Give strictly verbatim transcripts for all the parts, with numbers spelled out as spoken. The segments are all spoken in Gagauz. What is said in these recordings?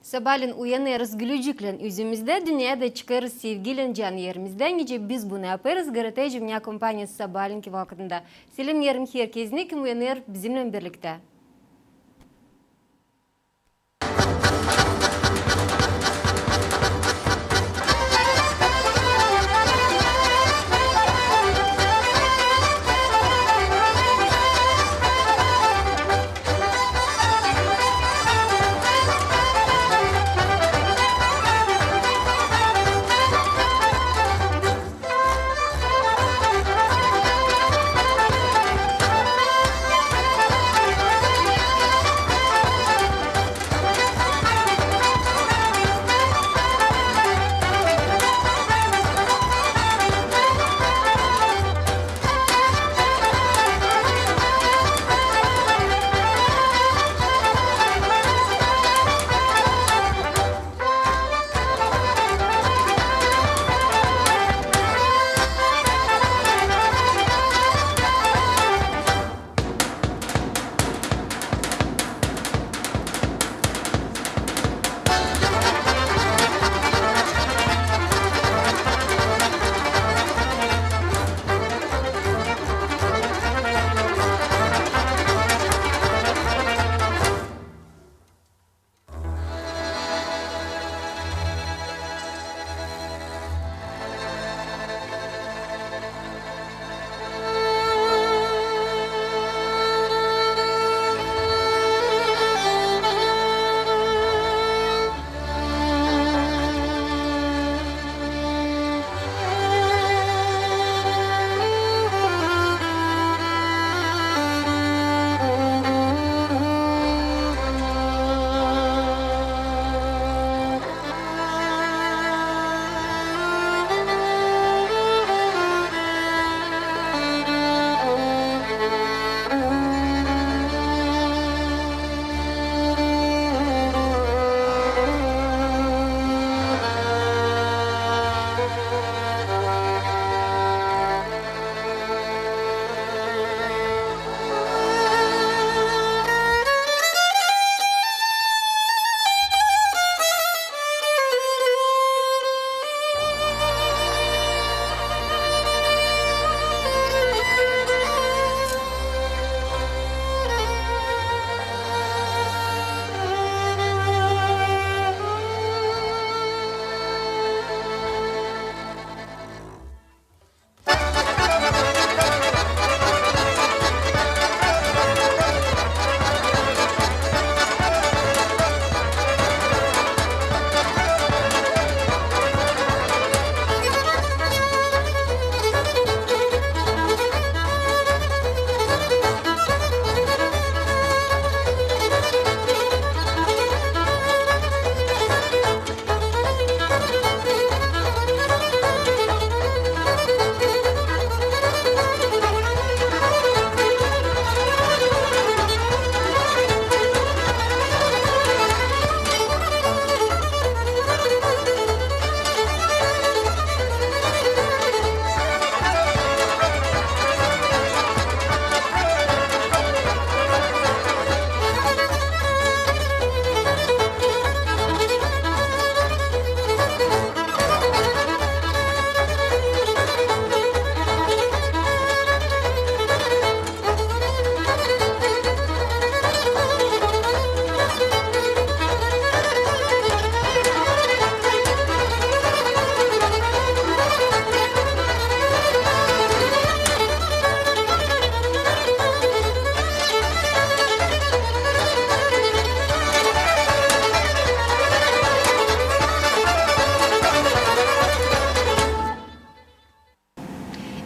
Sabaalän uyanêrız gülücüklän üzümüzdä, dünneyä dä çıkêrız sevgiylän can erimizdä, nicä biz bunu yapêrız GRT Cümnä kompaniyası sabaalänki vakıdında. Selämneerim herkeznä, kim uyanêr bizimnän birliktä.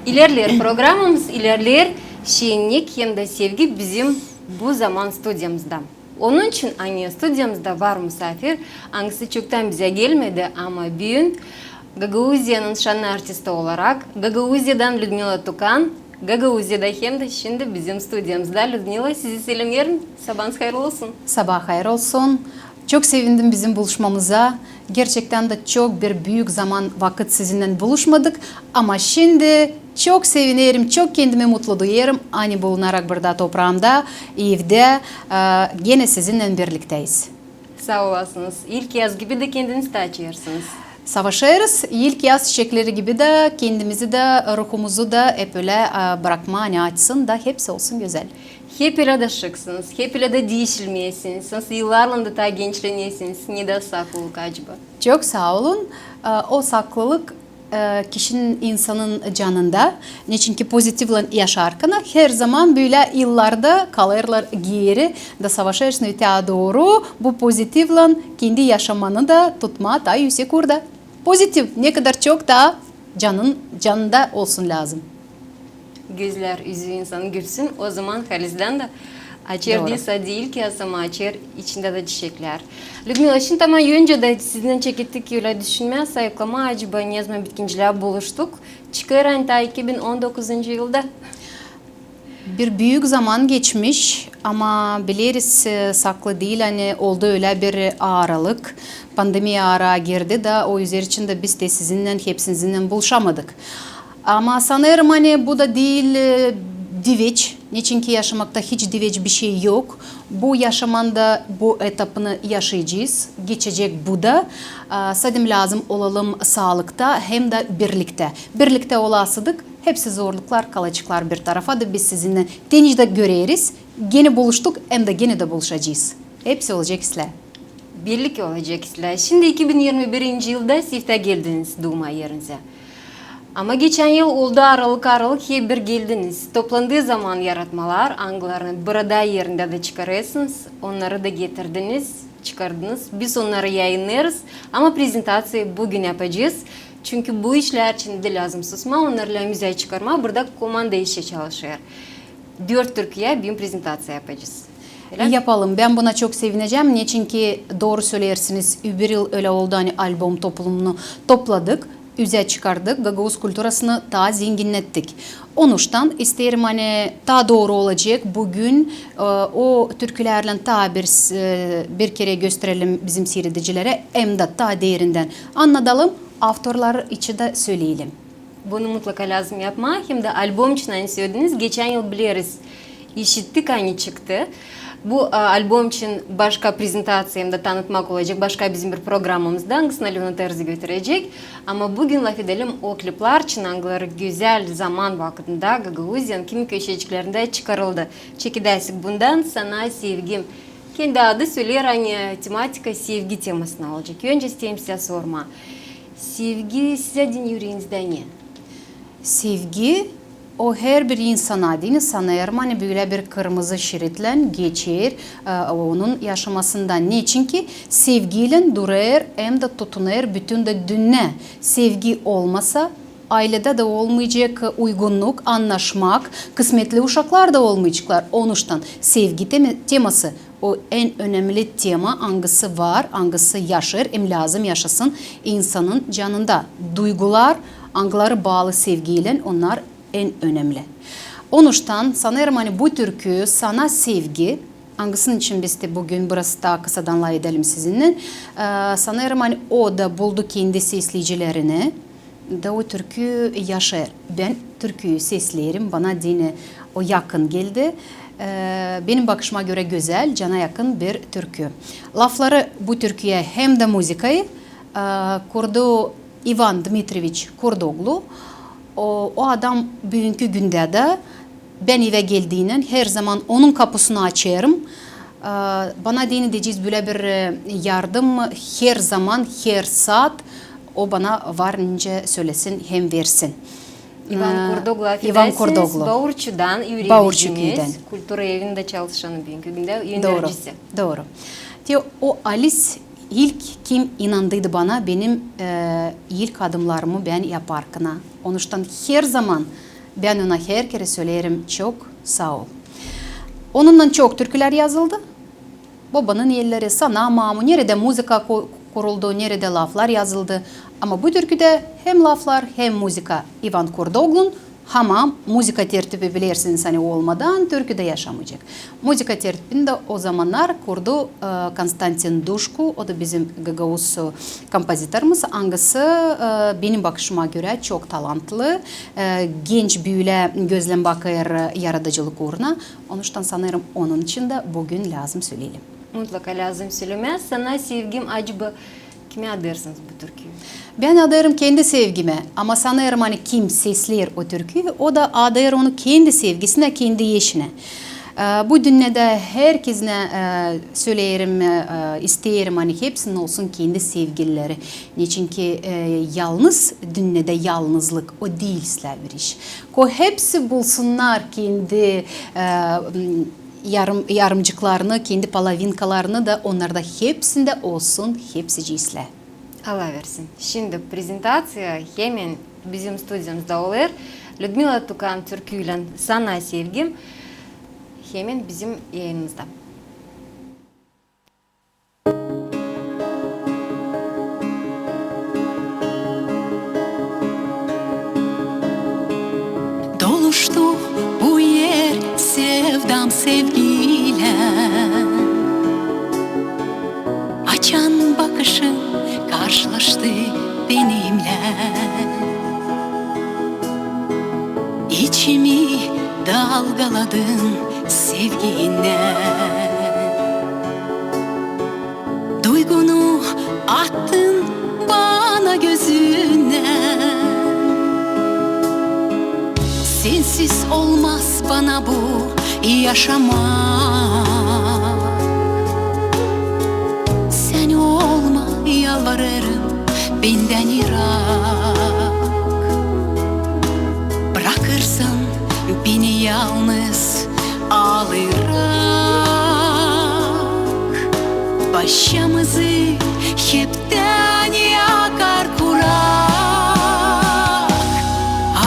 İlerleer programamız, ilerleer şennik hem dä sevgi bizim bu zaman studiyamızda. Onun için ani studiyamızda var musaafir, angısı çoktan bizä gelmedi, ama büün Gagauziyanın şannı artisti olarak Gagauziyadan Lüdmila Tukan, Gagauziyada hem dä şindi bizim studiyamızda. Lüdmila, sizi selämneerim. Sabaanız hayırlı olsun. Sabaa hayır olsun. Çok sevindim bizim buluşmamıza. Gerçektän dä çok bir büük zaman, vakıt sizinnän buluşmadık. Ama şindi çok sevinerim, çok kendimi mutlu duyêrım, ani bulunarak burada topraamda, evdä, e, genä sizinnän birliktäyiz. Saa olasınız. İlk yaz gibi dä kendiniz dä açêrsınız. Savaşêrız, ilk yaz çiçekleri gibi dä kendimizi dä, ruhumuzu da hep ölä, e, brakmaa, ani açsın da hepsi olsun gözäl. Hep ölä dä şıksınız, hep ölä dä diişilmeesiniz. Siz yıllarlan da taa gençleneesiniz. Nedä o saklılık acaba? Çok saa olun. E, o saklılık, e, kişinin, insanın canında. Neçinki pozitivlan yaşarkana herzaman bölä yıllar da kalêrlar geeri da savaşêrsın öteyä dooru bu pozitivlan kendi yaşamanı da tutmaa taa üüsek uurda. Pozitiv, ne kadar çok taa canın, canında olsun lääzım. Gözlär, üzü insanı gülsün, ozaman halizdän dä açêr diil sade ilk yaz, ama açêr içindä dä çiçeklär. Lüdmila, şindi ama öncä dä sizinnän çekettik ölä düşünmää, sayıklamaa, acaba ne zaman bitkincilää buluştuk. Çıkêr, ani taa iki bin on dokuzuncu yılda. Bir büük zaman geçmiş, ama bileriz, e, saklı diil, ani oldu ölä bir aaralık, pandemiya araa girdi da, o üzerçindä biz dä sizinnän, hepsinizinnän buluşamadık. Ama sanêrım, ani bu da diil, e, diveç, neçinki yaşamakta hiç diveç bişey yok. Bu yaşamanın da bu etapını yaşayacez, geçecek bu da. A, sade lääzım olalım saalıkta hem dä birliktä. Birliktä olasaydık, hepsi zorluklar kalaceklar bir tarafa da biz sizinnän te nicä dä göreriz, genä buluştuk hem dä genä dä buluşacez. Hepsi olacek islää. Belli ki olacek islää. Şindi iki bin irmi birinci yılda siftää geldiniz duuma erinizä. Ama geçän yıl oldu aaralık, aaralık hep bir geldiniz. Toplandıı zaman yaratmalar, angılarını burada erindä dä çıkarêrsınız, onnarı da getirdiniz, çıkardınız. Biz onnarı yayınêêrız, ama prezentaţiya büün yapacez. Çünkü bu işlär için dä lääzım susmaa, onnarı lääzım üzä çıkarmaa, burada komanda işä çalışêr. Dört türküyä büün prezentaţiya yapacez. Ölä? Yapalım. Bän buna çok sevinecäm. Neçinki dooru söleersiniz, öbür yıl ölä oldu, ani albom toplumunu topladık, üzä çıkardık, gagauz kulturasını taa zenginnettik. Onuştan isteerim, ani taa dooru olacek büün, e, o türkülärlän taa bir, e, bir kerä gösterelim bizim siiredicilerä, hem dä taa derindän annadalım, avtorları için dä söleyelim. Bunu mutlaka lääzım yapmaa. Hem dä albom için, ani sölediniz, geçän yıl bileriz, işittik, ani çıktı. Bu, e, albom için başka prezentaţiya hem dä tanıtmak olacek başka bizim bir programamızda, angısını Alöna Terzi götürecek. Ama büün lafedelim o kliplär için, angıları gözäl zaman vakıdında Gagauziyanın kimi köşeciklerindä çıkarıldı. Çekedäsik bundan. Sana sevgim. Kendi adı söleer, ani tematika sevgi temasına olacek. Öncä isteerim sizä sormaa. Sevgi sizä deyni üreenizdä ne? Sevgi, o herbir insana deyni, sanêrım, ani bölä bir kırmızı şeritlän geçer, e, onun yaşamasında. Neçinki sevgiylän durêr hem dä tutunêr bütün dä dünnä. Sevgi olmasa, ayledä dä olmayacek uygunnuk, annaşmak, kısmetli uşaklar da olmayaceklar. Onuştan sevgi teme-, teması o en önemli tema, angısı var, angısı yaşêêr hem lääzım yaşasın insanın canında. Duygular, angıları baalı sevgiylän, onnar en önemli. Onuştan sanêrım, ani bu türkü, Sana sevgi, angısının için biz dä büün burası taa kısadan lafedelim sizinnän. E, sanêrım, ani o da buldu kendi sesleyicilerini. Da o türkü yaşêêr. Bän türküyü sesleerim, bana deyni o yakın geldi. E, benim bakışıma görä gözäl, cana yakın bir türkü. Lafları bu türküyä hem dä muzıkayı, e, kurdu İvan Dmitriyeviç Kurdoglu. O, o adam büünkü gündä dä, bän evä geldiynän herzaman onun kapusunu açêrım. E, bana deyni deyecez bölä bir, e, yardım, herzaman, her saat o bana var nicä sölesin hem versin. İvan Kurdoglu, afedersiniz, Baurçudan, Baurçu küüdän, kultura evindä çalışan, büünkü gündä önericisi. Dooru. Te o Alis ilk kim inandıydı bana benim, e, ilk adımlarımı bän yaparkana. Onuştan herzaman bän ona her kerä söleerim: çok saa ol. Onunnan çok türkülär yazıldı. Bobanın elleri, Sana mamu, neredä muzıka ku-, kuruldu, neredä laflar yazıldı. Ama bu türküdä hem laflar, hem muzıka İvan Kurdoglun. Ama muzıka tertibi, bilersiniz, ani olmadan türkü dä yaşamayacek. Muzıka tertibini dä o zamannar kurdu, e, Konstantin Duşku, o da bizim gagauz, e, kompozitorumuz, angısı, e, benim bakışıma görä çok talantlı, e, genç bölä gözlän bakêr yaradıcılık uuruna. Onuştan sanêrım, onun için dä büün lääzım söleyelim. Mutlaka lääzım sölemää. "Sana sevgim", acaba kimä adêêrsınız bu türküyü? Bän adêêrım kendi sevgimä, ama sanêrım, ani kim sesleer o türküyü, o da adêêr onu kendi sevgisinä, kendi eşinä. E, bu dünnedä herkezinä, e, söleerim, e, isteerim, ani hepsinin olsun kendi sevgilileri. Neçinki, e, yalnız, dünnedä yalnızlık, o diil islää bir iş. Ko hepsi bulsunnar kendi, e, m, yarım, yarımcıklarını, kendi polovinkalarını da, onnarda hepsindä olsun hepsicii islää. Allaversin. Şindi prezentaţiya hemän bizim studiyamızda olêr. Lüdmila Tukan türküylän "Sana sevgim" hemän bizim yayınımızda. Doluştu bu er sevdam sevgiylän. Açan bakışın karşılaştı benimnän, içimi dalgaladın sevginnän. Duygunu attın bana gözünnän. Sensiz olmaz bana bu yaşamak. Sän olma, yalvarêrım, bendän ırak. Brakêrsın beni yalnız, aalayrak. Başamızı heptän yakar kurak.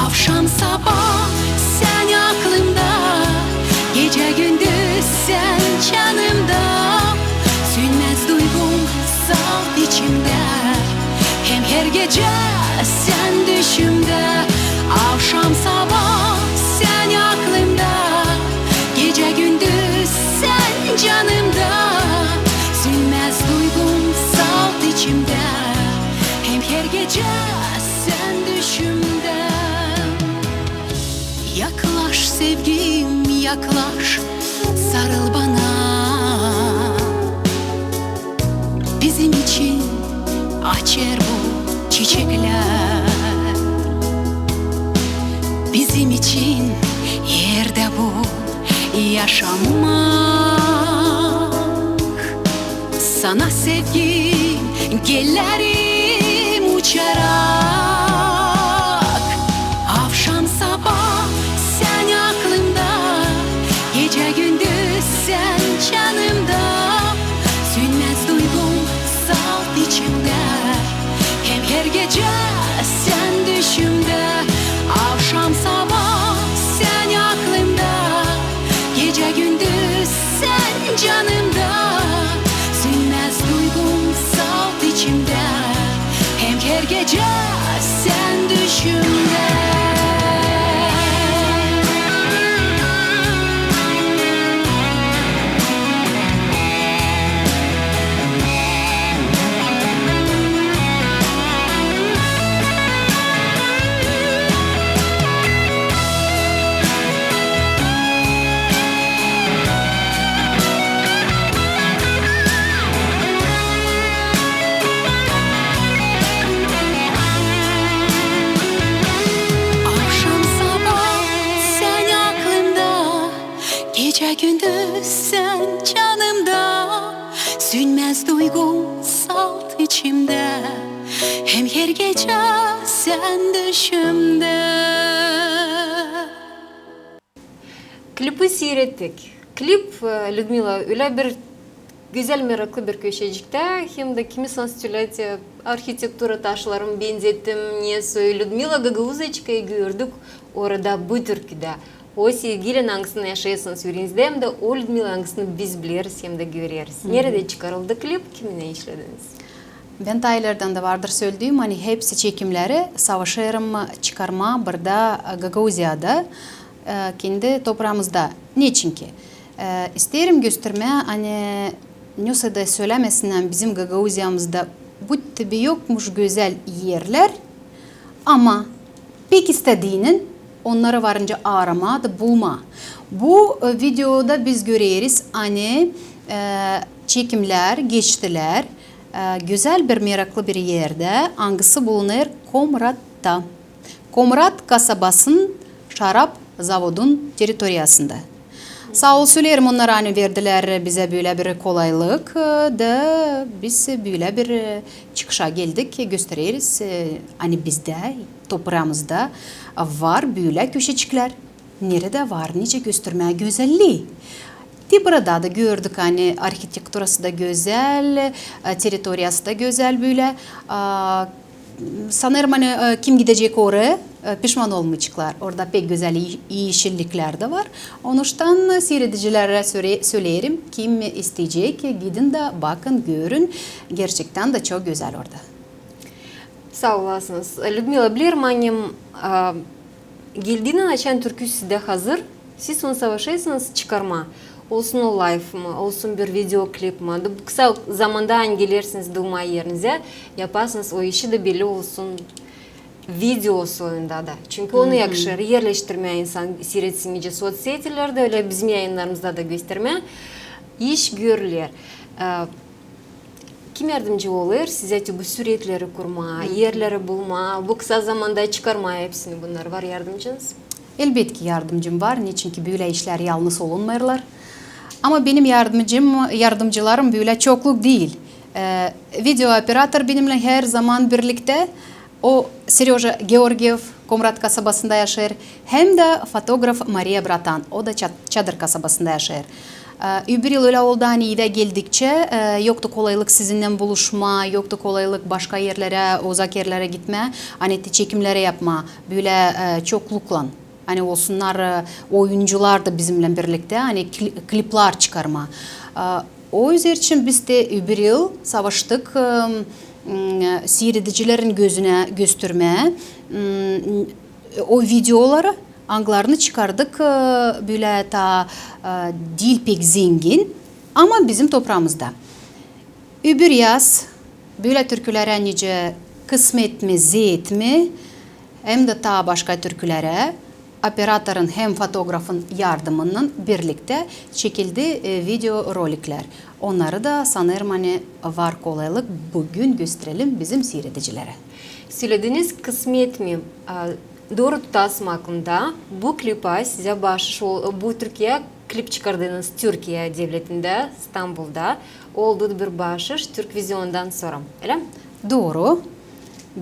Avşam-sabaa sän aklımda, gecä-gündüz sän canımda. Sünmäz duygum salt içimdä, hem her gecä sän düşümdä. Avşam-sabaa sän aklımda, gecä-gündüz sän canımda. Sünmäz duygum salt içimdä, hem her gecä sän düşümdä. Yaklaş, sevgim, yaklaş, sarıl bana. Bizim için açêr bu çiçeklär. Bizim için erdä bu yaşamak. Sana, sevgim, gelerim uçarak. Avşam-sabaa sän aklımda, gecä-gündüz sän canımda. Sünmäz duygum salt içimdä, hem her gecä sän düşümdä. Avşam-sabaa sän aklımda, gecä-gündüz sän canımda. Sünmäz duygum salt içimdä, hem her gecä sän düşümdä. Avşam-sabaa sän aklımda, gecä-gündüz sän canımda. Sünmäz duygum salt içimdä, hem her gecä sän düşümdä. Klipi siirettik. Klip, e, Lüdmila, ölä bir gözäl, meraklı bir köşeciktä, hem dä kimi sansın ölä te arhitektura taşların benzettim, ne soy Lüdmila Gagauziçkayı gördük orada bu türküdä. O sevgiylän, angısını yaşêêrsınız ürenizdä, hem dä o Lüdmila, angısını biz bileriz hem dä göreriz. Neredä çıkarıldı klip, kiminä işlediniz? Bän taa ilerdän dä vardır söldüüm, ani hepsi çekimneri savaşêrım çıkarmaa burada, e, Gagauziyada, e, kendi topraamızda. Neçinki, e, isteerim göstermää, ani ne sä dä sölämesinnär, bizim Gagauziyamızda bu tibi yokmuş gözäl erlär, ama pek istediinän onnarı varınca aaramaa da bulmaa. Bu, e, videoda biz göreriz, ani, e, Çekimlär geçtilär, e, gözäl bir, meraklı bir erdä, angısı bulunêr Komratta. Komrat kasabasının şarap zavodun territoriyasında. Saa ol söleerim onnara, ani verdilär bizä bölä bir kolaylık, e, da biz bölä bir, e, çıkışa geldik, göstereriz, e, ani bizdä, topraamızda var bölä köşeçiklär. Neredä var nicä göstermää gözällii. Te burada da gördük, ani arhitekturası da gözäl, e, territoriyası da gözäl bölä. A, sanêrım, ani, e, kim gidecek oraya, e, pişman olmayaceklar. Orada pek gözäl i-, işilliklär dä var. Onuştan siiredicilerä söre-, söleerim, kim isteyecek, gidin dä bakın, görün. Gerçektän dä çok gözäl orada. Saa olasınız. Lüdmila, bilerim, ani, a, geldiinän açan türkü sizdä hazır, siz onu savaşêrsınız çıkarmaa. Olsun o layf mı, olsun bir videoklip mi. Da bu kısa zamanda, ani gelersiniz durmaa erinizä, yaparsınız o işi da belli olsun video soyunda da. Çünkü onu yakışêr erleştirmää insan, siiretsin nicä sotsetilerdä, ölä bizim yayınnarımızda da göstermää. İş görüler. E, Kim yardımcı olêr sizä te bu süretleri kurmaa, erleri bulmaa, bu kısa zamanda çıkarmaa hepsini, bunnar var yardımcınız? Elbetki, yardımcım var, neçinki bölä işlär yalnız olunmêêrlar. Ama benim yardımcım, yardımcılarım bölä çokluk diil. E, videooperator benimnän her zaman birliktä, o Seröja Georgiev, Komrat kasabasında yaşêêr, hem dä fotograf Mariya Bratan, o da Ça-, Çadır kasabasında yaşêêr. E, öbür yıl ölä oldu, ani evä geldikçä, e, yoktu kolaylık sizinnän buluşmaa, yoktu kolaylık başka erlerä, uzak erlerä gitmää, ani te çekimleri yapmaa, bölä, e, çokluklan. Ani olsunnar, e, oyuncular da bizimnän birliktä, ani kli-, kliplär çıkarmaa. E, o üzerçin biz dä öbür yıl savaştık, e, m, siiredicilerin gözünä göstermää, m, o videoları, angılarını çıkardık, e, bölä taa, e, diil pek zengin, ama bizim topraamızda. Öbür yaz bölä türkülerä nicä Kısmet mi, zeet mi, hem dä taa başka türkülerä operatorun hem fotografın yardımınnan birliktä çekildi, e, videoroliklär. Onnarı da, sanêrım, ani var kolaylık büün gösterelim bizim siiredicilerä. Sölediniz Kısmet mi, a, dooru tutasım aklımda, bu klipä sizä baaşış ol-, bu türküyä klip çıkardınız Türkiye devletindä, İstanbulda. Oldu bir baaşış Türkviziondan sora, ölä mi? Dooru.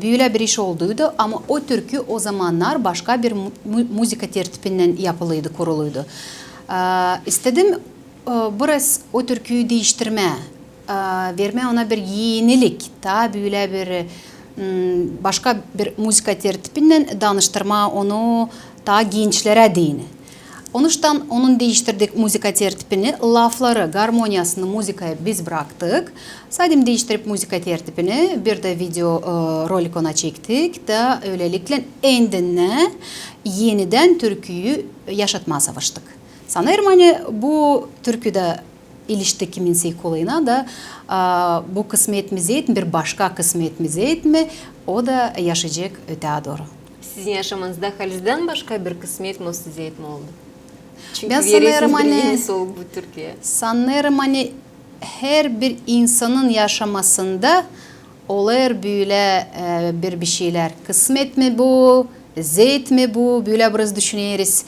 Bölä bir iş olduydu, ama o türkü o zamannar başka bir mu-, mu-, muzıka tertipinnän yapılıydı, kuruluydu. Aa, istedim, e, biraz o türküyü diiştirmää, aa, vermää ona bir enilik, taa bölä bir, m, başka bir muzıka tertipinnän danıştırmaa onu taa gençlerä deyni. Onuştan onun diiştirdik muzıka tertipini, lafları, garmoniyasını muzıkaya biz braktık. Sadim diiştirip muzıka tertipini, bir dä video, e, rolik ona çektik da, ölelikle endinä enidän türküyü yaşatmaa savaştık. Sanêrım, ani bu türkü dä ilişti kimin sey kulağına da, a, bu Kısmet mi, zeet mi, bir başka Kısmet mi, zeet mi, o da yaşayacek ötää dooru. Sizin yaşamanızda halizdän başka bir Kısmet mi, zeet mi oldu? Çünkü bän sanêrım, ani, sanêrım, ani herbir insanın yaşamasında olêr bölä, e, bir, bir şeylär. Kısmet mi bu, zeet mi bu, bölä biraz düşüneriz.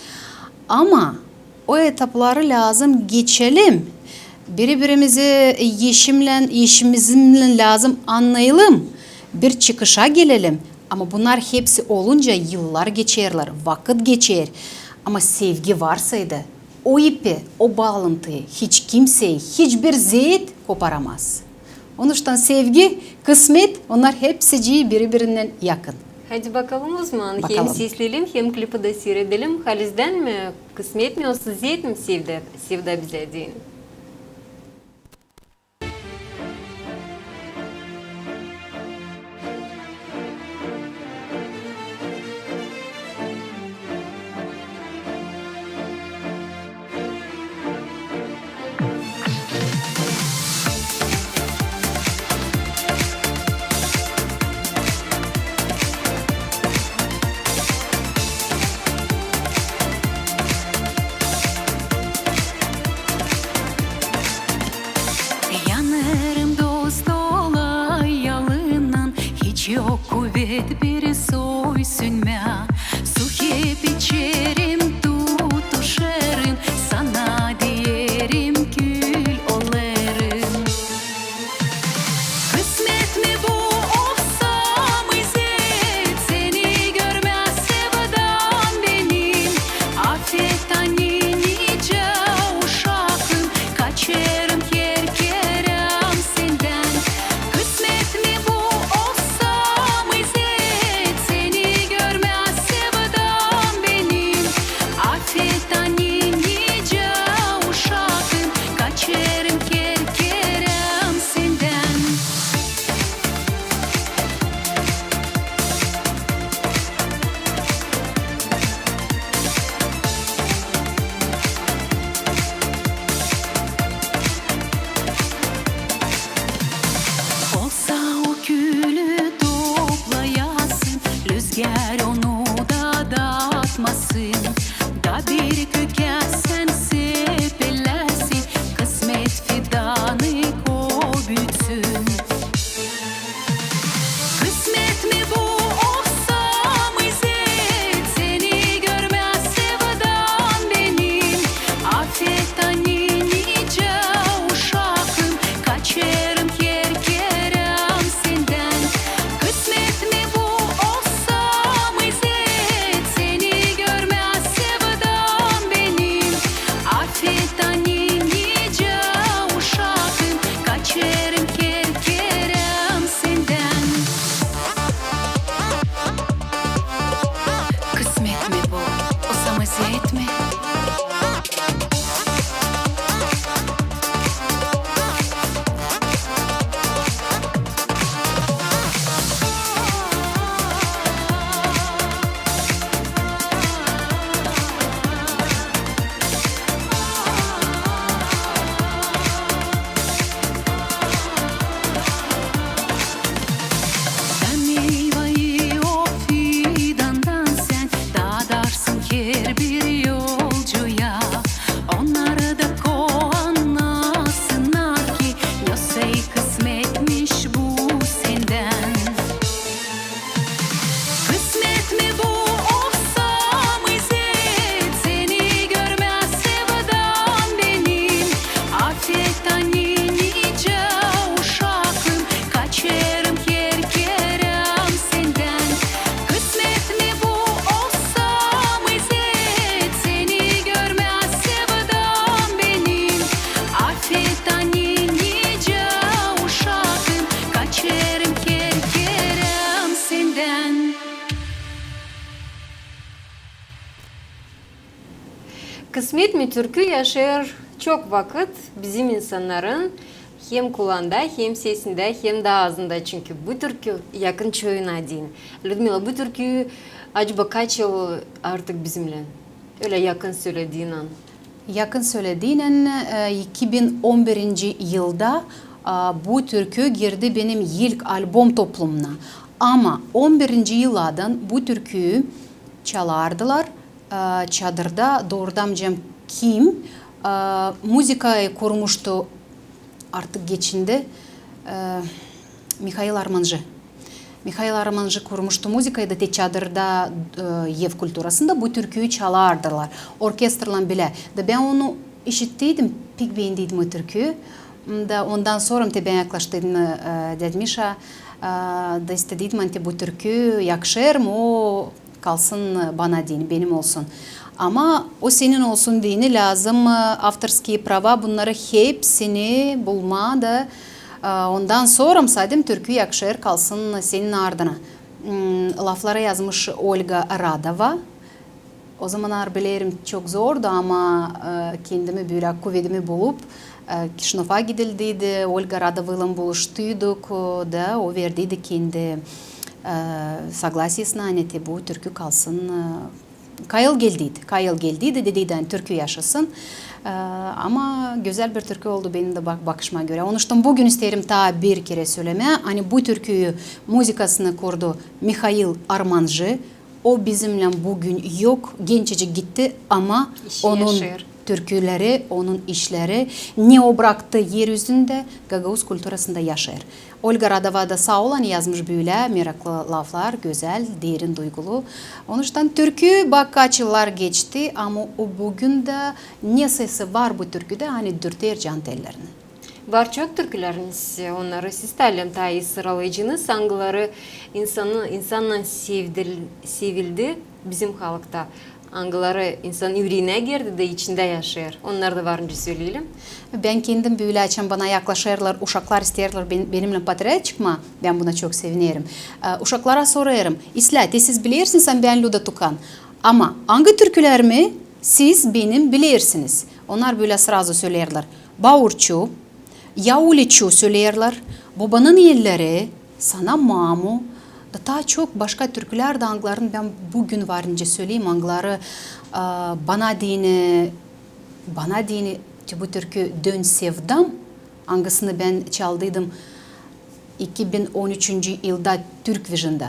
Ama o etapları lääzım geçelim. Biri-birimizi eşimnän, eşimizin lääzım annayalım. Bir çıkışa gelelim. Ama bunnar hepsi olunca yıllar geçerlär, vakıt geçer. Ama sevgi varsaydı, o ipi, o baalantıyı hiç kimsey, hiçbir zeet koparamaz. Onuştan sevgi, kısmet, onnar hepsicii biri-birinnän yakın. Hadi bakalım o zaman, hem sesleyelim, hem klipi dä siiredelim. Halizdän mi, kısmet mi, osa zeet mi sevda, sevda bizä deyni? Çok kuvet bir soy sünmää, su hep içerim, tutuşêrım, sana deerim, kül olêrım. Kısmet mi bu, olsam izet, seni görmää sevdam benim. Afet ani nicä uşakım, kaçêrım her kerä sendän. Kısmet mi bu, olsam izet, seni görmää sevdam benim. Afet ani nicä uşakım, kaçêrım her kerä sendän. Olsa o külü toplayasın, lüzgär onu da daatmasın. Da bir kökä sän sepeläsin, kısmet fidanı o büütsün. Kısmet mi bu, olsam izet, seni görmää sevdam benim. Afet ani nicä uşakım, kaçêrım her kerä sendän. Kısmet mi bu, olsam izet, seni görmää sevdam benim. Afet ani nicä uşakım, kaçêrım her kerä sendän. Kısmet mi bu, olsam izet mi? Da meyvayı o fidandan sän dadarsın herbir yolcuya. Onnar da annasınnar ki, ne soy kısmetmiş bu sendän. Kısmet mi bu, olsam izet, seni görmää sevdam benim. Afet ani nicä uşakım, kaçêrım her kerä sendän. Kısmet mi bu, olsam izet, seni görmää sevdam benim. Afet ani nicä uşakım, kaçêrım her kerä sendän. Kısmet mi türkü yaşêêr çok vakıt bizim insannarın hem kulağında, hem sesindä, hem dä aazında, çünkü bu türkü yakın çoyuna deyni. Lüdmila, bu türkü acaba kaç yıl artık bizimnän? Ölä yakın sölediinän. Yakın sölediinän, e, iki bin on birinci yılda, a, bu türkü girdi benim ilk albom toplumuna. Ama on birinci yıladan bu türküyü çalardılar, e, çadırda, doorudan bilmäm kim, e, muzıkayı kurmuştu artık geçindi, e, Mihail Armanjı. Mihail Armanjı kurmuştu muzıkayı da te çadırda, e, ev kulturasında bu türküyü çalardılar orkestraylan bilä. Da bän onu işittiydim, pek beendiydim o türküyü. Da ondan sora te bän yaklaştıydım, e, däd Mişa, e, da istediydim, ani te bu türkü yakışêr mı o kalsın bana deyni, benim olsun. Ama o senin olsun deyni lääzım, e, avtorskiye prava, bunnarı hepsini bulmaa da, e, ondan sora, mısal deerim, türkü yakışêr kalsın senin ardına. M, lafları yazmış Olga Radova. O zamannar bilerim çok zordu, ama, e, kendimi bölä kuvedimi bulup, e, Kişinöva gidildiydi, Olga Radovaylan buluştuyduk, e, da o verdiydi kendi, e, soglasiyesini, ani te bu türkü kalsın, e, kayıl geldiydi, kayıl geldiydi, dediydi, ani türkü yaşasın. E, ama gözäl bir türkü oldu benim dä bak-, bakışıma görä. Onuştan büün isteerim taa bir kerä sölemää, ani bu türküyü, muzıkasını kurdu Mihail Armanjı. O bizimnän büün yok, gençecik gitti, ama onun, türküleri, onun işleri, ne o braktı er üzündä, gagauz kulturasında yaşêêr. Olga Radova da saa olun yazmış bölä meraklı laflar, gözäl, derin duygulu. Onuştan türkü, bak, kaç yıllar geçti, ama o büün dä ne sesi var bu türküdä, ani dürter can tellerini. Var çok türkülerimiz, onnarı siz tä, Alem, taa ii sıralayacınız, angıları insanı, insannan sevdil-, sevildi bizim halkta, angıları insanın üreginä girdi da içindä yaşêêr. Onnarı da var nicä söleyelim. Bän kendim bölä, açan bana yaklaşêrlar, uşaklar isteerlär ben-, benimnän poträä çıkmaa, bän buna çok sevinerim. E, uşaklara sorêrım: İslää, te siz bilersiniz, ani bän Lüda Tukan, ama angı türkülerimi siz benim bilersiniz? Onnar bölä srazu söleerlär: Baurçu, Yauliçu söleerlär, Bobanın elleri, Sana mamu, da taa çok başka türkülär dä, angılarını bän büün var nicä söleyim, angıları, e, bana deyni, bana deyni, te bu türkü Dön sevdam, angısını bän çaldıydım iki bin on üçüncü yılda Türkvijindä.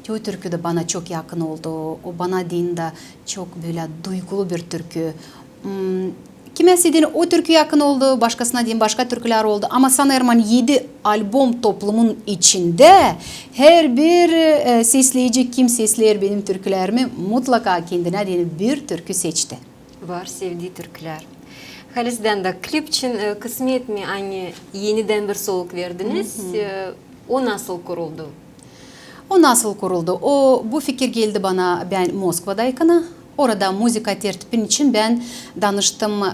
Te o türkü dä bana çok yakın oldu. O bana deyni dä çok bölä duygulu bir türkü. Hmm, kimäsä deyni o türkü yakın oldu, başkasına deyni başka türkülär oldu. Ama sanêrım, ani edi albom toplumun içindä herbir, e, sesleyici, kim sesleer benim türkülerimi, mutlaka kendinä deyni bir türkü seçti. Var sevdii türkülär. Halizdän dä klip için, e, kısmet mi, ani enidän bir soluk verdiniz? Hı hı. E, o nasıl kuruldu? O nasıl kuruldu? O, bu fikir geldi bana, bän Moskvadaykana. Orada muzıka tertipin için bän danıştım, e,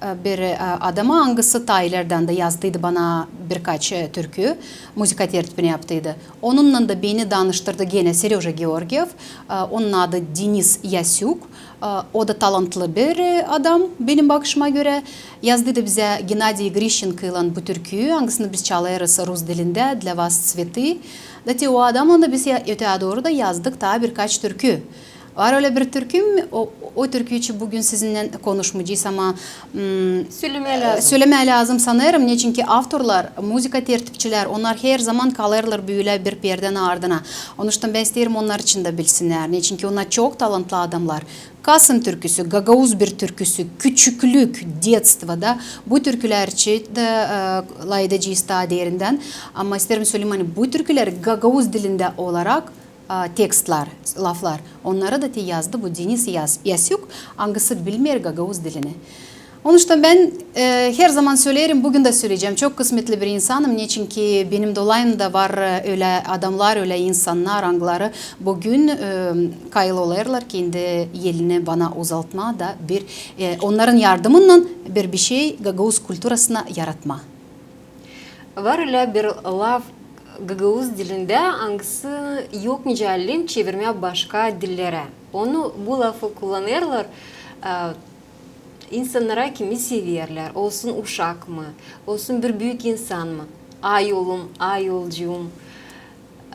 e, bir, e, adama, angısı taa ilerdän dä yazdıydı bana birkaç, e, türkü, muzıka tertipini yaptıydı. Onunnan da beni danıştırdı genä Seröja Georgiev, e, onun adı Denis Yasük. E, o da talantlı bir, e, adam, benim bakışıma görä. Yazdıydı bizä Gennadiy Grişçenkaylan bu türküyü, angısını biz çalêrız rus dilindä, Для вас цветы. Da te o adamlan da biz ya-, ötää dooru da yazdık taa birkaç türkü. Var ölä bir türküm, o, o türkü için büün sizinnän konuşmayacez, ama, mm, sölemää lääzım. Sölemää lääzım, sanêrım, neçinki avtorlar, muzıka tertipçilär, onnar her zaman kalêrlar bölä bir perdän ardına. Onuştan bän isteerim, onnar için dä bilsinnär, neçinki onnar çok talantlı adamlar. Kasım türküsü, gagauz bir türküsü, Küçüklük, детство, da, bu türkülär için dä, e, lafedecez taa derindän. Ama isteerim söleyim, ani bu türkülär gagauz dilindä olarak, e, tekstlär, laflar, onnarı da te yazdı bu Denis Yas-, Yasük, angısı bilmeer gagauz dilini. Onuştan bän, e, her zaman söleerim, büün dä söleyecäm, çok kısmetli bir insanım, neçinki benim dolayımda var, e, ölä adamlar, ölä insannar, angıları büün, e, kayıl olêrlar kendi elini bana uzatmaa da bir, e, onnarın yardımınnan bir bişey gagauz kulturasına yaratmaa. Var ölä bir laf gagauz dilindä, angısı yok nicä alem çevirmää başka dillerä. Onu, bu lafı kullanêrlar, e, insannara, kimi severlär, olsun uşak mı, olsun bir büük insan mı. Ay oolum, ay oolcuum.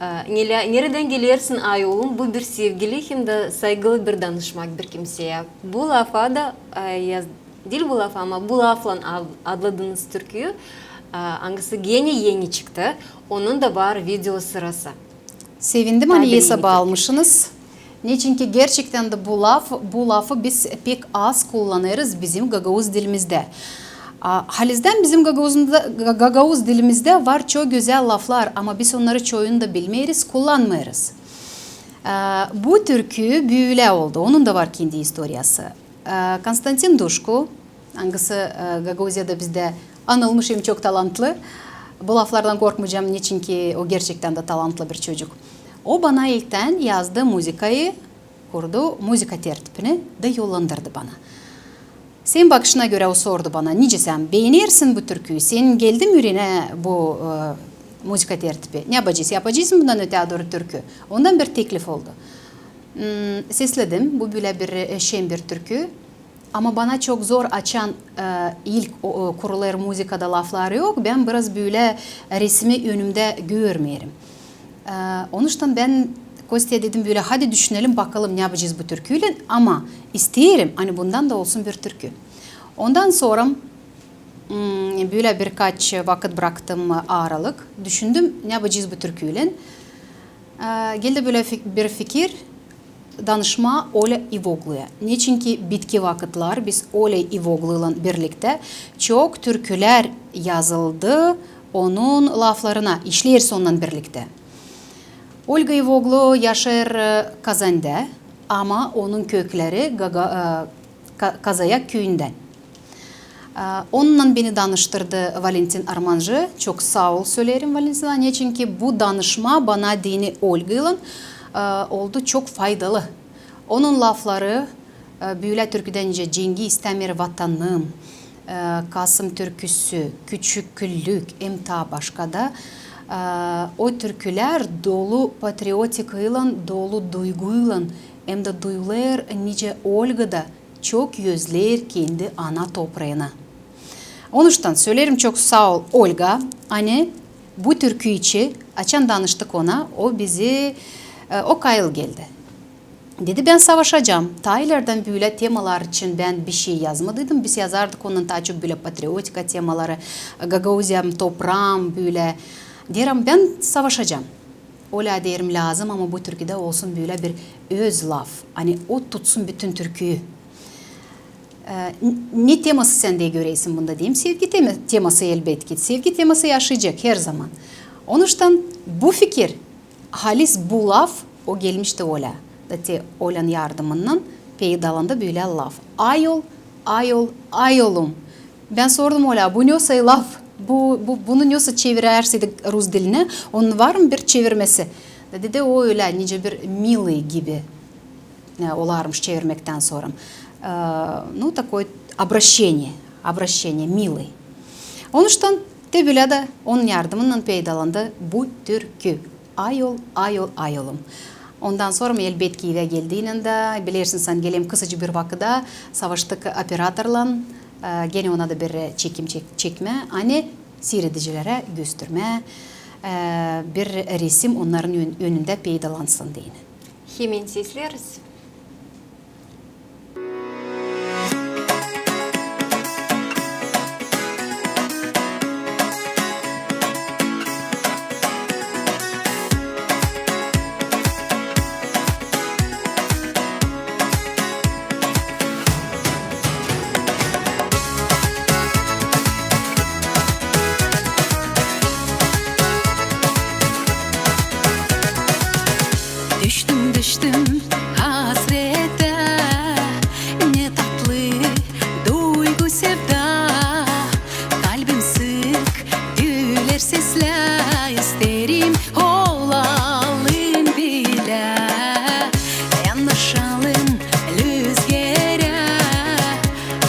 E, nelä-, neredän gelersin, ay oolum? Bu bir sevgili hem dä saygılı bir danışmak bir kimseyä. Bu lafa da, e, yaz-, diil bu lafa, ama bu laflan ad-, adladınız türküyü, e, angısı genä eni çıktı. Onun da var video sırası. Sevindim, ani esaba almışınız. Neçinki gerçektän dä bu laf, bu lafı biz pek az kullanêrız bizim gagauz dilimizdä. A, halizdän bizim gagauzumda-, ga-, gagauz dilimizdä var çok gözäl laflar, ama biz onnarı çoyunu da bilmeeriz, kullanmêêrız. A, bu türkü bölä oldu, onun da var kendi istoriyası. A, Konstantin Duşko, angısı, e, Gagauziyada bizdä anılmış hem çok talantlı. Bu laflardan korkmayacam, neçinki o gerçektän dä talantlı bir çocuk. O bana ilktän yazdı muzıkayı, kurdu muzıka tertipini da yollandırdı bana. Senin bakışına görä, o sordu bana, nicä sän beenersin bu türküyü? Senin geldi mi üreenä bu, e, muzıka tertipi? Ne yapacez? Yapacez mı bundan ötää dooru türkü? Ondan bir teklif oldu. Hmm, sesledim. Bu bölä bir, e, şen bir türkü. Ama bana çok zor, açan, e, ilk o, o, kurulêr muzıkada laflar yok, bän biraz bölä resmi önümdä görmeerim. E, onuştan bän Kostya dedim bölä, hadi düşünelim, bakalım, ne yapacez bu türküylän, ama isteerim, ani bundan da olsun bir türkü. Ondan sora, mm, bölä birkaç vakıt braktım aralık, düşündüm, ne yapacez bu türküylän. E, geldi bölä fik-, bir fikir, danışmaa Olä İvogluya. Neçinki bitki vakıtlar biz Olä İvogluylan birliktä çok türkülär yazıldı, onun laflarına işleeriz onunnan birliktä. Olga İvoglu yaşêêr, e, Kazanda, ama onun kökleri Gaga-, e, Ka-, Kazayak küüyündän. E, onunnan beni danıştırdı Valentin Armanjı. Çok saa ol söleerim Valentina, neçinki bu danışma bana deyni Olgaylan, e, oldu çok faydalı. Onun lafları, e, bölä türküdän nicä Cengiz, istämeer vatanım, e, Kasım türküsü, Küçük küllük, hem taa başka da, e, o türkülär dolu patriotikaylan, dolu duyguylan, hem dä duyulêr, nicä Olga da çok özleer kendi ana topraanı. Onuştan söleerim çok saa ol, Olga, ani bu türkü için, açan danıştık ona, o bizi, e, o kayıl geldi. Dedi, bän savaşacam. Taa ilerdän bölä temalar için bän bişey yazmadıydım. Biz yazardık onunnan taa çok bölä patriotika temaları, Gagauziyam, topraam, bölä. Deerim, bän savaşacam. Olä, deerim, lääzım, ama bu türküdä olsun bölä bir öz laf. Ani o tutsun bütün türküyü. E, n-, ne teması sän dä göreersin bunda, deerim. Sevgi tema-, teması, elbetki. Sevgi teması yaşayacek herzaman. Onuştan bu fikir, halis bu laf, o gelmişti Olä. Da te Olän yardımınnan peydalandı bölä laf. Ayol, ayol, ayolum. Bän sordum Olä, bu ne o say laf? Bu, bu, bunu ne o say çevirärseydik rus dilinä? Onun var mı bir çevirmesi? Da dedi, o ölä, nicä bir милый gibi. E, olarmış çevirmektän sora. E, ну, такой обращение, обращение, милый. Onuştan te bölä dä onun yardımınnan peydalandı bu türkü. Ayol, ayol, ayolum. Ondan sora, elbetki, evä geldiynän dä, bilersin sän, geleyim kısacı bir vakıda, savaştık operatorlan, e, genä ona da bir çekim çek-, çekmää, ani siiredicilerä göstermää, e, bir resim onnarın ön-, önündä peydalansın deyni. Hemen sesleeriz. Düştüm, düştüm hasretä, ne tatlı duygu sevda. Kalbim sık düler seslär, isteerim olalım bilä. Yanaşalım lüzgerä,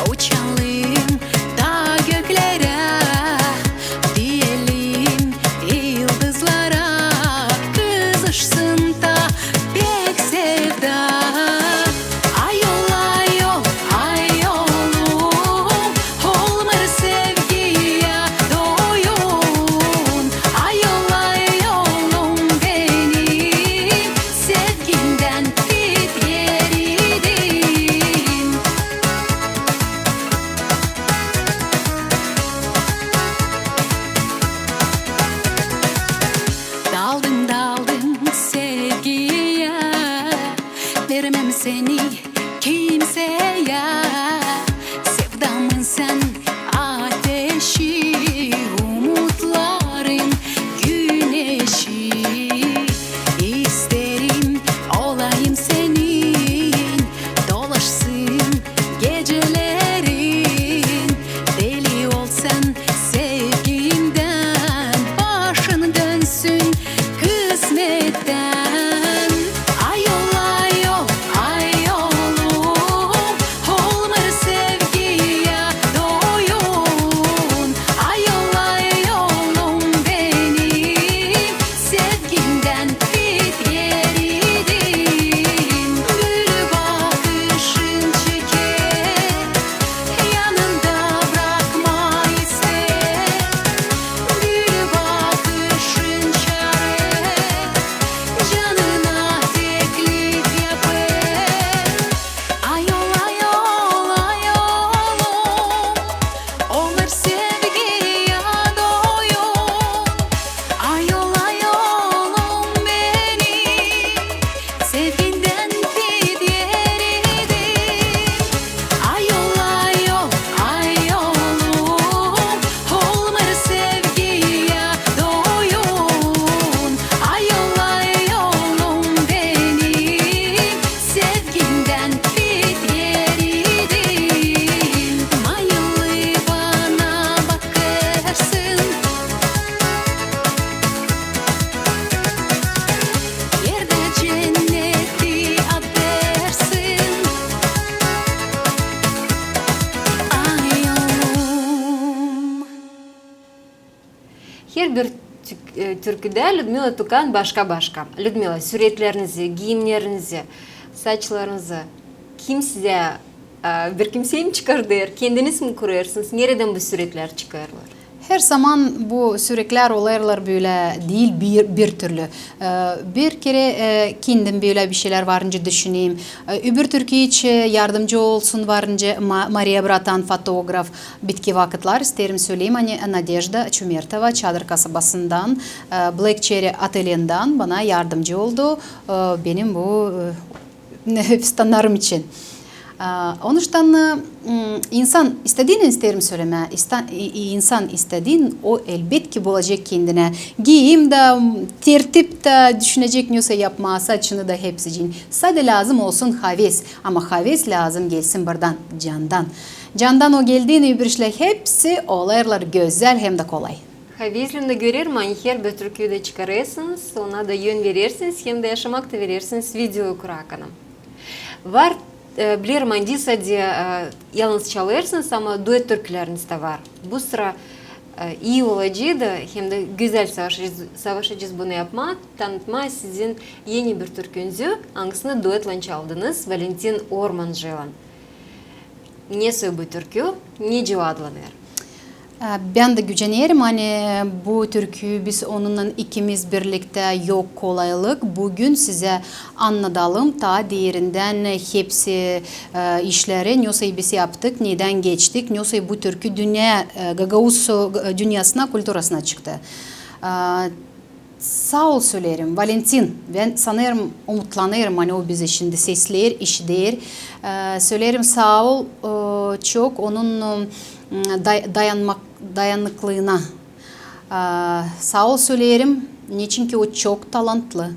uçalım ta göklerä, deyelim yıldızlara, kızışsın ta pek sevda. Ayol, ayol, ayolum, olmêêr sevgiyä doyum. Ayol, ayolum benim, sevgindän git geriydim. Daldım, daldım sevgiyä, vermem seni kimseyä. Sevdamın sän ateşi, umutların güneşi. İsteerim olayım senin, dolaşsın gecelerin. Deli olsan sevgindän, başın dönsün kısmettän. Ayol, ayol, ayol. e, türküdä Lüdmila Tukan başka-başka. Lüdmila, süretlerinizi, giimnerinizi, saçlarınızı kim sizä, e, bir kimsey mi çıkardêr, kendiniz mi kurêrsınız? Neredän bu süretler çıkêrlar? Herzaman bu süreklär olêrlar bölä diil bir, bir türlü. E, bir kerä, e, kendim bölä bir şeylär varınca düşünerim. E, öbür türkü için yardımcı olsun varınca Ma-, Mariya Bratan, fotograf, bitki vakıtlar, isteerim söleyim, ani Nadežda Çumertova, Çadır kasabasından, e, Black Cherry atelendän bana yardımcı oldu, e, benim bu, e, fistanlarım için. E, onuştan, e, m, insan istediini, isteerim sölemää, ista-, i-, i-, insan istediini, o elbetki bulacek kendinä giim dä, m, tertip tä, düşünecek ne yapmaa, saçını da, hepsicini. Sade lääzım olsun haves, ama haves lääzım gelsin buradan, candan. Candan o geldiini, öbür işlär hepsi olêrlar gözäl hem dä kolay. Haveslän dä görerim, ani herbir türküyü dä çıkarêrsınız, ona da yön verersiniz, hem dä yaşamak ta verersiniz video kurakanı. Var, e, bilerim, ani sade, e, yalnız çalêrsınız, ama duet türküleriniz dä var. Bu sıra, e, ii olaceydı, hem dä gözäl savaşacez, savaşacez bunu yapmaa, tanıtmaa sizin eni bir türkünüzü, angısını duetlän çaldınız Valentin Ormancıylan. Nesoy bu türkü, nicä adlanêr? E, bän dä gücenerim, ani bu türküyü biz onunnan ikimiz birliktä yok kolaylık. Bugün sizä annadalım taa derindän hepsi, e, işleri, nesoy biz yaptık, nedän geçtik, nesoy bu türkü dünnä, e, gagauz, e, dünnäsına, kulturasına çıktı. E, Saa ol söleerim, Valentin. Bän sanêrım, umutlanêrım, ani o bizi şindi sesleer, işider. E, söleerim saa ol, e, çok onun, e, day-, dayanmak, dayanıklılığına. E, saa ol söleerim, neçinki o çok talantlı.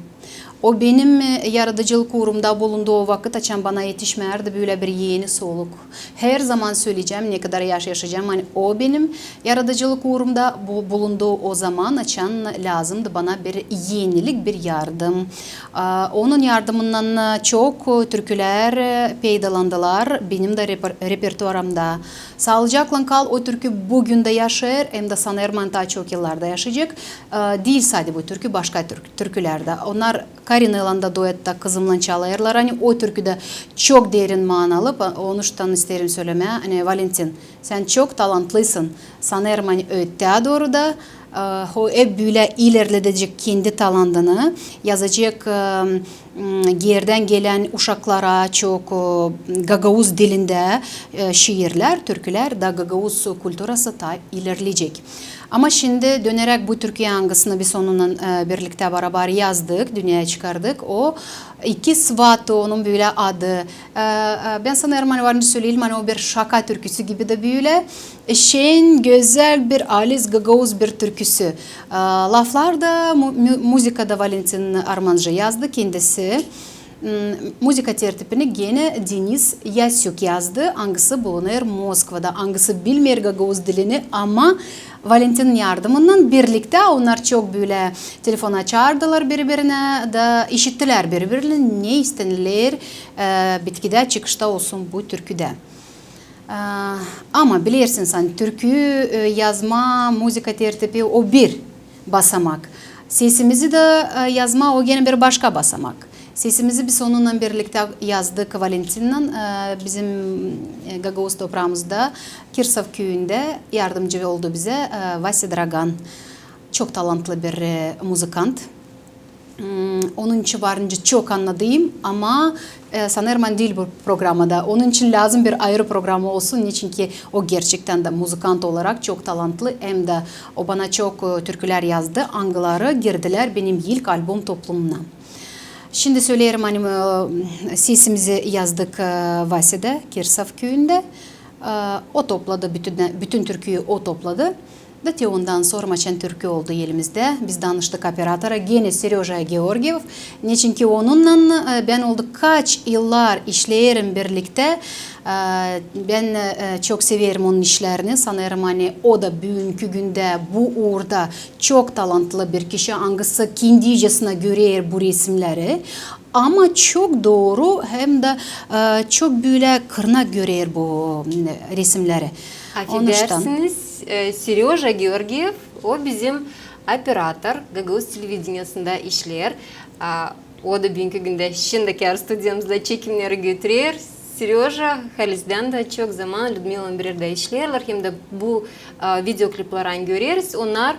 O benim, e, yaradıcılık uurumda bulundu o vakıt, açan bana etişmärdi bölä bir eni soluk. Herzaman söleyecäm, ne kadar yaş yaşayacam, ani o benim yaradıcılık uurumda bu-, bulundu o zaman, açan lääzımdı bana bir enilik, bir yardım. A, onun yardımından, e, çok, e, türkülär, e, peydalandılar benim dä reper-, repertuarımda. Saalıcaklan kal, o türkü büün dä yaşêêr, hem dä sanêrım, ani taa çok yıllar da yaşayacek. E, diil sade bu türkü, başka türk-, türkülär dä. Onnar Karinaylan da duettä kızımnan çalêrlar, ani o türkü dä çok derin manalı, pa-, onuştan isteerim sölemää, ani Valentin, sän çok talantlısın. Sanêrım, ani ötää dooru da, e, o hep bölä ilerledecek kendi talantını, yazacek, e, m, geerdän gelän uşaklara çok, e, gagauz dilindä, e, şiirlär, türkülär da gagauz kulturası taa ilerleyecek. Ama şindi döneräk bu türküyä, angısını biz onunnan, e, birliktä barabar yazdık, dünneyä çıkardık. O İki svatı, onun bölä adı. E, e, bän sanêrım, ani varınca söleyelim, ani o bir şaka türküsü gibi dä bölä. E, şen, gözäl bir haliz gagauz bir türküsü. E, laflar da, mu-, mu-, muzıka da Valentin Ormancı yazdı kendisi. M, muzıka tertipini genä Denis Yasük yazdı, angısı bulunêr Moskvada, angısı bilmeer gagauz dilini, ama Valentinin yardımından birliktä onnar çok bölä telefon açardılar biri-birinä da işittilär biri-birini, ne istenilär, e, bitkidä, çıkışta olsun bu türküdä. E, ama bilersiniz, ani türkü, e, yazma, muzıka tertipi o bir basamak. Sesimizi dä, e, yazma o genä bir başka basamak. Sesimizi biz onunnan birliktä yazdık Valentinnän, e, bizim, e, gagauz topraamızda, Kirsov küüyündä yardımcı oldu bizä, e, Vasya Dragan. Çok talantlı bir, e, muzıkant. M, onun için varınca çok annadêrım, ama, e, sanêrım, ani diil bu programada. Onun için lääzım bir ayırı programa olsun, neçinki o gerçektän dä muzıkant olarak çok talantlı, hem dä o bana çok, e, türkülär yazdı, angıları girdilär benim ilk albom toplumuna. Şindi söleerim, ani, e, sesimizi yazdık, e, Vasyada, Kirsov küüyündä. E, o topladı bütün, bütün türküyü o topladı. Da te ondan sora, açan türkü oldu elimizdä, biz danıştık operatora, genä Seröja Georgiev. Neçinki onunnan, e, bän oldu kaç yıllar işleerim birliktä. E, bän, e, çok severim onun işlerini. Sanêrım, ani o da büünkü gündä bu uurda çok talantlı bir kişi, angısı kendicesinä görer bu resimneri. Ama çok dooru hem dä, e, çok bölä kırnak görer bu, m, resimneri. Onuştan. Afedersiniz, e, Seröja Georgiev, o bizim Operator, Gagauz televideniyasında işleer. A, o da büünkü gündä şindikär studiyamızda çekimneri götürer. Seröja halizdän dä çok zaman Lüdmilanın birerdä işleerlär, hem dä bu, a, videoklipleri göreriz. Onnar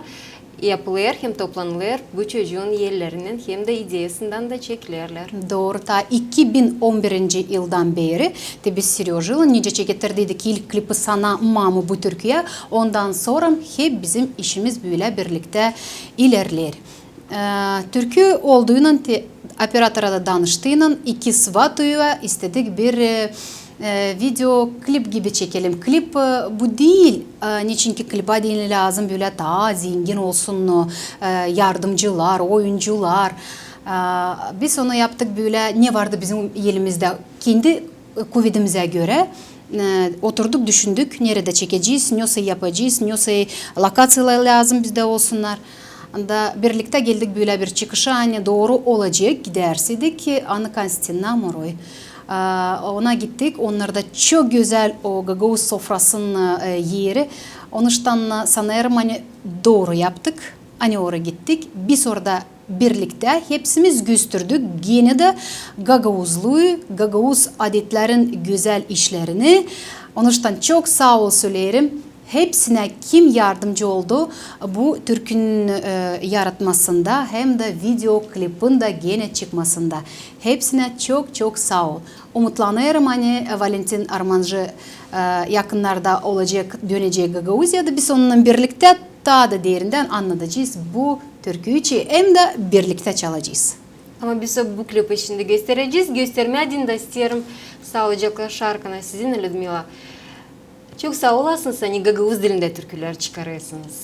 yapılêr hem toplanılêr bu çocuun ellerinnän hem dä ideyasından da çekilerlär. Dooru, taa iki bin on birinci yıldan beeri, te biz Seröjaylan nicä çekettirdiydik ilk klipi "Sana, mamu", bu türküyä, ondan sora hep bizim işimiz bölä birliktä ilerleer. E, türkü olduynan, te, operatora da danıştıynan, iki svatuylan istedik bir, e, e, videoklip gibi çekelim. Klip, e, bu diil, e, neçinki klibä deyni lääzım bölä taa zengin olsun, e, yardımcılar, oyuncular. E, biz onu yaptık bölä, ne vardı bizim elimizdä. Kendi, e, kuvedimizä görä, e, oturduk, düşündük, neredä çekecez, nesoy yapacez, nesoy lokaţiyalar lääzım bizdä olsunnar. Da birliktä geldik bölä bir çıkışa, ani dooru olacek, gidärseydik, ani Konstantina Moroy. A, ona gittik, onnarda çok gözäl o gagauz sofrasının, e, eri. Onuştan, e, sanêrım, ani dooru yaptık, ani oraya gittik. Biz orada birliktä hepsimiz gösterdik genä dä gagauzluu, gagauz adetlerin gözäl işlerini. Onuştan çok saa ol söleerim hepsinä, kim yardımcı oldu bu türkünün, e, yaratmasında hem dä videoklipin dä genä çıkmasında. Hepsinä çok-çok saa ol. Umutlanêrım, ani, e, Valentin Armancı, e, yakınnarda olacek, dönecek Gagauziyada. Biz onunnan birliktä taa da derindän annadacez bu türküyü hem dä birliktä çalacez. Ama biz o bu klipi şindi gösterecez. Göstermää deyni dä isteerim saalıcaklan şarkını sizinnän, Lüdmila. Çok saa olasınız, ani gagauz dilindä türkülär çıkarêrsınız.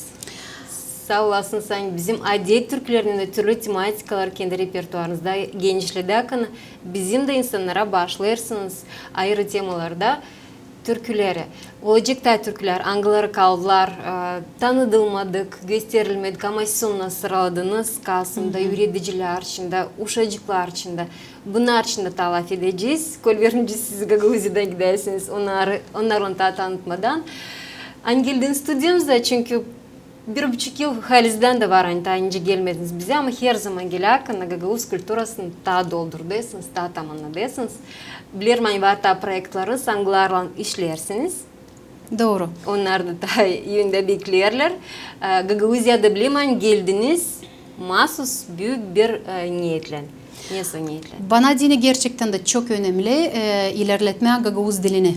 Saa olasınız, ani bizim adet türkülerindän dä türlü tematikalar kendi repertuarınızda genişledäkän, bizim dä insannara baaşlêêrsınız ayırı temalarda türküleri. Olacek taa türkülär, angıları kaldılar, e, tanıdılmadık, gösterilmedik, ama siz onnarı sıraladınız, Kasımda üüredicilär için dä, uşacıklar için dä. Bunnar için dä taa lafedecez, kol vermeyecez sizi Gagauziyadan gidäsiniz onnarı, onnarlan taa tanıtmadan. Ani geldiniz studiyamıza, çünkü bir buçuk yıl halizdän dä var, ani taa nicä gelmediniz bizä, ama herzaman geläkän gagauz kulturasını taa doldurdêrsınız, taa tamannadêrsınız. Bilerim, ani var taa proektleriniz, angılarlan işleersiniz. Dooru. Onnar da taa üündä bekleerlär. E, Gagauziyada, bilerim, ani geldiniz maasuz büük bir, e, neetlän. Nesoy neetlän? Bana deyni gerçektän dä çok önemli, e, ilerletmää gagauz dilini.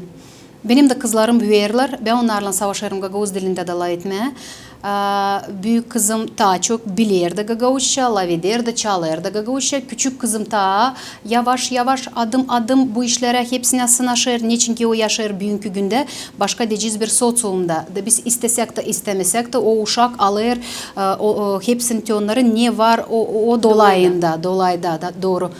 Benim dä kızlarım büüyerlär, bän onnarlan savaşêrım gagauz dilindä dä lafetmää. A, büük kızım taa çok biler dä gagauzça, lafeder dä, çalêr dä gagauzça. Küçük kızım taa yavaş-yavaş, adım-adım bu işlerä hepsinä sınaşêr, neçinki o yaşêêr büünkü gündä. Başka deyecez bir soţiumda. Da biz istesäk tä, istämesäk tä, o uşak alêr, e, o, o, hepsini te onnarı ne var o, o, o dolayında, dolayda da, dooru.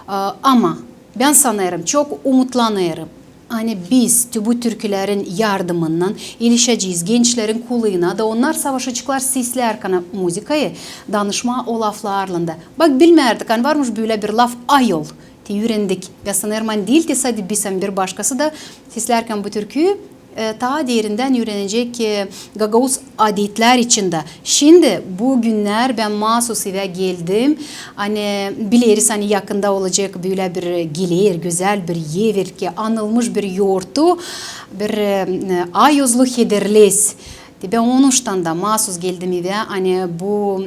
E, ama bän sanêrım, çok umutlanêrım, ani biz te bu türkülerin yardımınnan ilişecez gençlerin kulağına da, onnar savaşaceklar seslärkän muzıkayı, danışmaa o laflarlan da. Bak, bilmärdik, ani varmış bölä bir laf ayol. Te üürendik. Bän sanêrım, ani diil te sade biz, ama bir başkası da seslärkän bu türküyü, e, taa derindän üürenecek, e, gagauz adetlär için dä. Şindi bu günnär bän maasuz evä geldim. Ani bileriz, ani yakında olacek bölä bir geler, gözäl bir evelki anılmış bir yortu, bir, e, ayozlu Hederlez. Te bän onuştan da maasuz geldim evä, ani bu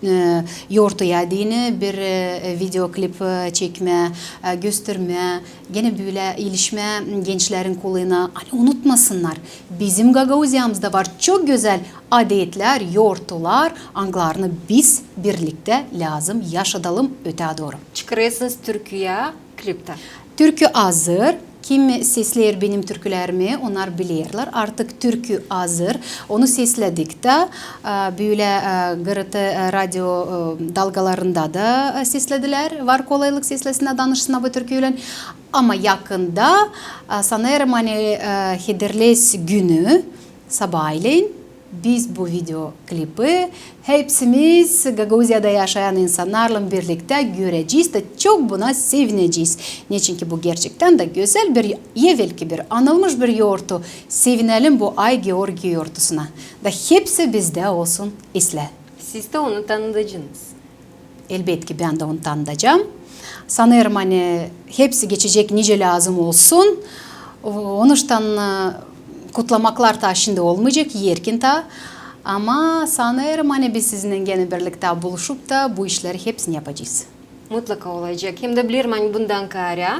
e, yortuya deyni bir, e, videoklip, e, çekmää, e, göstermää, genä bölä ilişmää gençlerin kulağına, ani unutmasınnar. Bizim Gagauziyamızda var çok gözäl adetlär, yortular, angılarını biz birliktä lääzım yaşadalım ötää dooru. Çıkarêrsınız türküyä kliptä? Türkü hazır. Kim sesleer benim türkülerimi, onnar bilerlär. Artık türkü hazır. Onu sesledik tä, e, bölä, e, G R T, e, radio, e, dalgalarında da, e, sesledilär. Var kolaylık seslesinä, danışsınna bu türküylän. Ama yakında, e, sanêrım, ani, e, Hederlez günü sabaalän biz bu videoklipi hepsimiz Gagauziyada yaşayan insannarlan birliktä görecez da çok buna sevinecez. Neçinki bu gerçektän dä gözäl bir, evelki bir, anılmış bir yortu. Sevinelim bu Ay Georgii yortusuna. Da hepsi bizdä olsun islää. Siz dä onu tanıdacınız. Elbetki, bän dä onu tanıdacam. Sanêrım, ani hepsi geçecek nicä lääzım olsun. O-, onuştan, e, kutlamaklar taa şindi olmayacek, erkin taa. Ama sanêrım, ani biz sizinnän genä birliktä buluşup ta bu işleri hepsini yapacez. Mutlaka olacek. Hem dä bilerim, ani bundan kaarä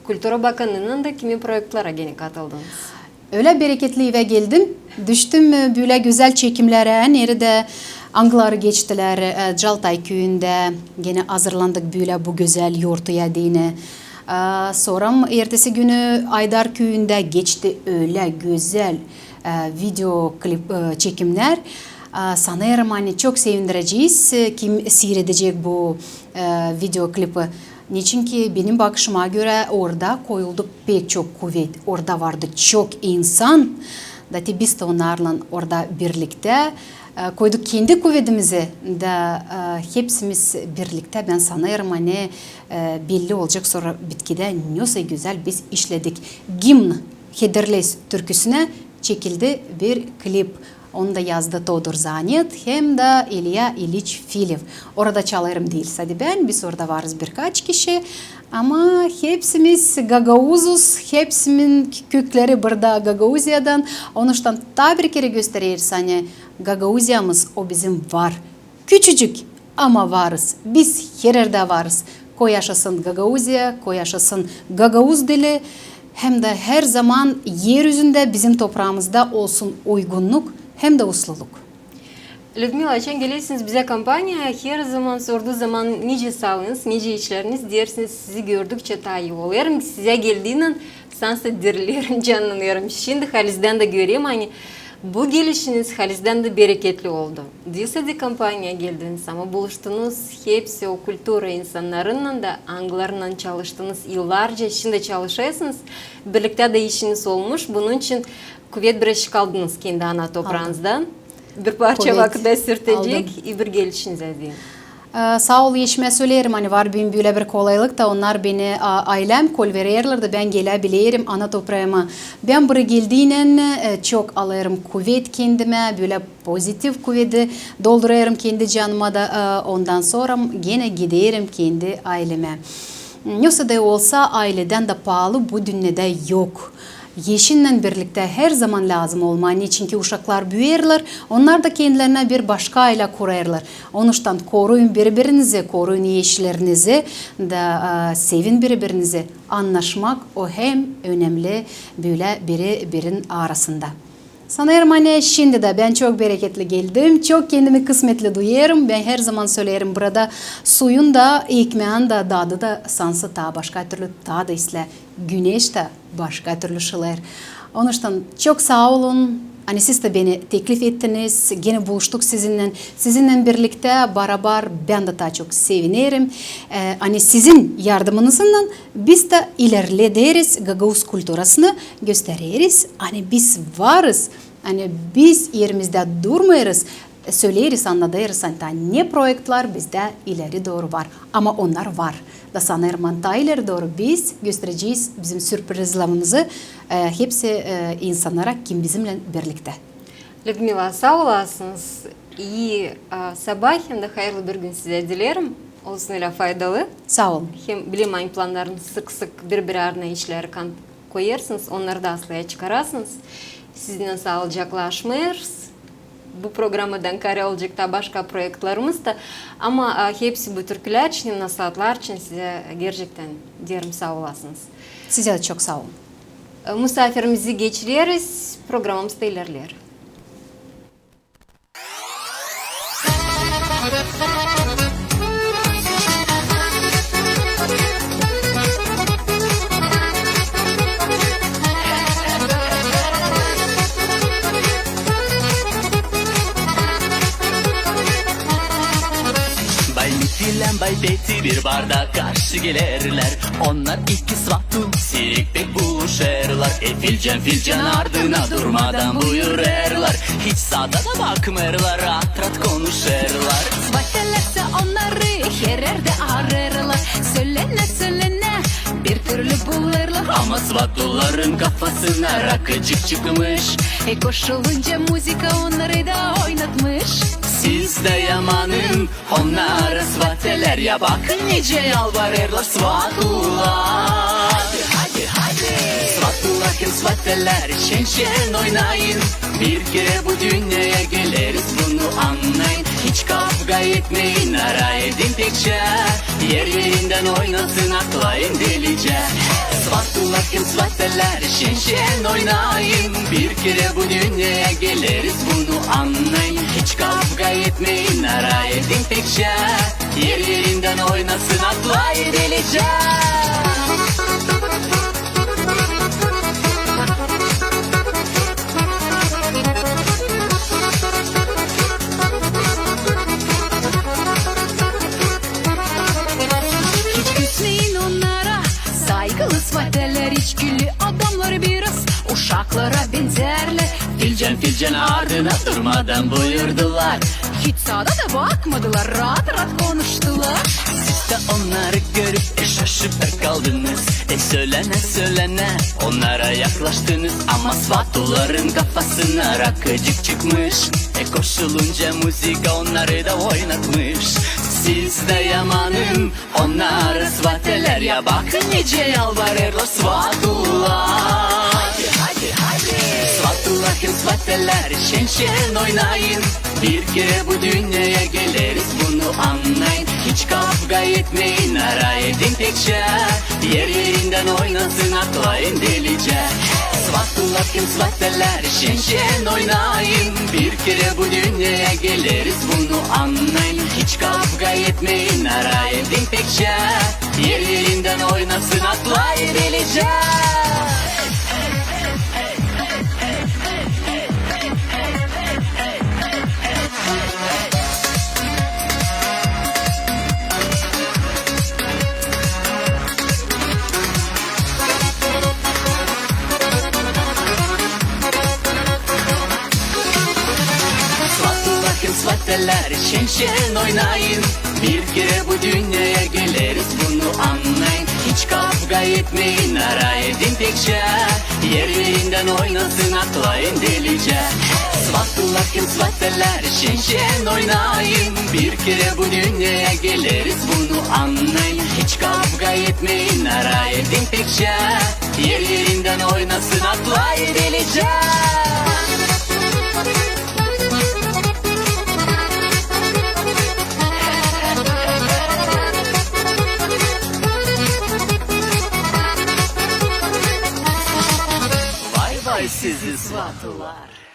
kultura bakannıınnan da kimi proektlere genä katıldınız? Ölä bereketli evä geldim. Düştüm, e, bölä gözäl çekimnerä, neredä angıları geçtilär, e, Caltay küüyündä. Genä hazırlandık bölä bu gözäl yortuya deyni. E, sora ertesi günü Aydar küüyündä geçti ölä gözäl, e, videoklip, e, çekimnär. E, sanêrım, ani çok sevindirecez, e, kim siiredecek bu, e, videoklipi. Neçinki benim bakışıma görä orada koyuldu pek çok kuvet. Orada vardı çok insan. Da te biz dä onnarlan orada birliktä, e, koyduk kendi kuvedimizi da, e, hepsimiz birliktä, bän sanêrım, ani, e, belli olacek sora bitkidä, ne kadar gözäl biz işledik. Gimn Hederlez türküsünä çekildi bir klip. Onu da yazdı Todur Zanet hem dä İlya İliç Filev. Orada çalêrım diil sade bän, biz orada varız birkaç kişi. Ama hepsimiz gagauzuz, hepsinin kökleri burada Gagauziyadan. Onuştan taa bir kerä göstereriz, ani Gagauziyamız o bizim var. Küçücük, ama varız. Biz her erdä varız. Ko yaşasın Gagauziya, ko yaşasın gagauz dili. Hem dä herzaman er üzündä bizim topraamızda olsun uygunnuk hem dä usluluk. Lüdmila, açan gelersiniz bizä kompaniyaya, herzaman sorduu zaman, nicä saalıınız, nicä işleriniz, deersiniz, sizi gördükçä taa ii olêrım. Sizä geldiynän sansın dirilerim, cannanêrım. Şindi halizdän dä görerim, ani bu gelişiniz halizdän dä bereketli oldu. Diil sade kompaniyaya geldiniz, ama buluştunuz hepsi o kultura insannarınnan da, angılarınnan çalıştınız yıllarca, şindi çalışêrsınız, birliktä dä işiniz olmuş. Bunun için kuvet birazçık aldınız kendi ana topraanızdan. Bir parça vakıt da sirtecek, i bir gelişinizä deyni. E, saa ol, eşimä söleerim, ani var benim bölä bir kolaylık da, onnar beni, a, aylem kolvererlär da bän gelä bilerim ana topraama. Bän buraya geldiynän, e, çok alêrım kuvet kendimä, bölä pozitiv kuveti doldurêrım kendi canıma da, e, ondan sora genä giderim kendi aylemä. Ne kadar da olsa, ayledän dä paalı bu dünnedä yok. Eşinnän birliktä herzaman lääzım olmaa, neçinki uşaklar büüyerlär, onnar da kendilerinä bir başka aylä kurêrlar. Onuştan koruyun biri-birinizi, koruyun eşlerinizi da, e, sevin biri-birinizi. Annaşmak o hem önemli bölä biri-birin arasında. Sanêrım, ani şindi dä bän çok bereketli geldim, çok kendimi kısmetli duyêrım. Bän herzaman söleerim, burada suyun da, ekmeän dä dadı da sansın taa başka türlü, taa da islää. Güneş tä başka türlü şılêêr. Onuştan çok saa olun, ani siz tä beni teklif ettiniz, genä buluştuk sizinnän. Sizinnän birliktä barabar bän dä taa çok sevinerim. E, ani sizin yardımınızınnan biz tä ilerlederiz gagauz kulturasını, göstereriz, ani biz varız, ani biz erimizdä durmêêrız, söleeriz, annadêrız, ani taa ne proektlär bizdä ileri dooru var. Ama onnar var. Da sanêrım, ani taa ileri dooru biz gösterecez bizim sürprizlerimizi, e, hepsi, e, insannara, kim bizimnän birliktä. Lüdmila, saa olasınız. İi, e, sabaa hem dä hayırlı bir gün sizä dilerim. Olsun ölä faydalı. Saa olun. Hem bilerim, ani planlarınız sık-sık bir-biri arına işleri kan-, koyêrsınız, onnarı da aslaya çıkarasınız. Sizinnän saalıcaklaşêrız. Bu programadan kaarä olacek taa başka proektlerimiz dä. Ama, e, hepsi bu türkülär için hem nasaatlar için sizä gerçektän deerim saa olasınız. Sizä dä çok saa olun. E, musaafirimizi geçireriz, programamız da ilerleer. Bay Miti ilän Bay Peti bir barda karşı gelerlär. Onnar iki svatu sirik pek buluşêrlar. E, filcan filcan ardına durmadan buyurêrlar. Hiç saada da bakmêêrlar, raat-raat konuşêrlar. Svateler sä onnarı her erdä arêêrlar. Sölenä, sölenä, bir türlü bulêrlar. Ama svatuların kafasına rakıcık çıkmış. E, koşulunca muzıka onnarı da oynatmış. Siz dä yamanın onnara, svatelär, ya bakın nicä yalvarêrlar svatular. Hadi, hadi, hadi. Svatular hem svatelär, şen-şen oynayın. Bir kerä bu dünneyä geleriz, bunu annayın. Hiç kavga etmeyin, nara edin pekçä. Er-erindän oynasın, atlayın delicä. Svatular hem svatelär, şen-şen oynayın. Bir kerä bu dünneyä geleriz, bunu annayın. Hiç kavga etmeyin, nara edin pekçä. Er-erindän oynasın, atlayın delicä. Hiç küsmeyin onnara, saygılı svatelär, içkili adamnar biraz, uşaklara benzärlär. Filcan-filcan ardına durmadan buyurdular. Hiç saada da bakmadılar, raat-raat konuştular. Siz dä onnarı görüp, e, şaşıp da kaldınız. E, sölänä-sölänä onnara yaklaştınız. Ama svatuların kafasına rakıcık çıkmış. E, koşulunca muzıka onnarı da oynatmış. Siz dä yamanın onnara, svatelär, ya bakın nicä yalvarêrlar svatular. Hadi, hadi, hadi. Svatular hem svatelär, şen-şen oynayın. Bir kerä bu dünneyä geleriz, bunu annayın. Hiç kavga etmeyin, nara edin pekçä. Er-erindän oynasın, atlayın delicä. Svatular hem svatelär, şen-şen oynayın. Bir kerä bu dünneyä geleriz, bunu annayın. Hiç kavga etmeyin, nara edin pekçä. Er-erindän oynasın, atlayın delicä. Svatular hem svatelär, şen-şen oynayın. Bir kerä bu dünneyä geleriz, bunu annayın. Hiç kavga etmeyin, nara edin pekçä. Er-erindän oynasın, atlayın delicä. Svatular hem svatelär, şen-şen oynayın. Bir kerä bu dünneyä geleriz, bunu annayın. Hiç kavga etmeyin, nara edin pekçä. Er-erindän oynasın, atlayın delicä. Vay vay sizi, svatular.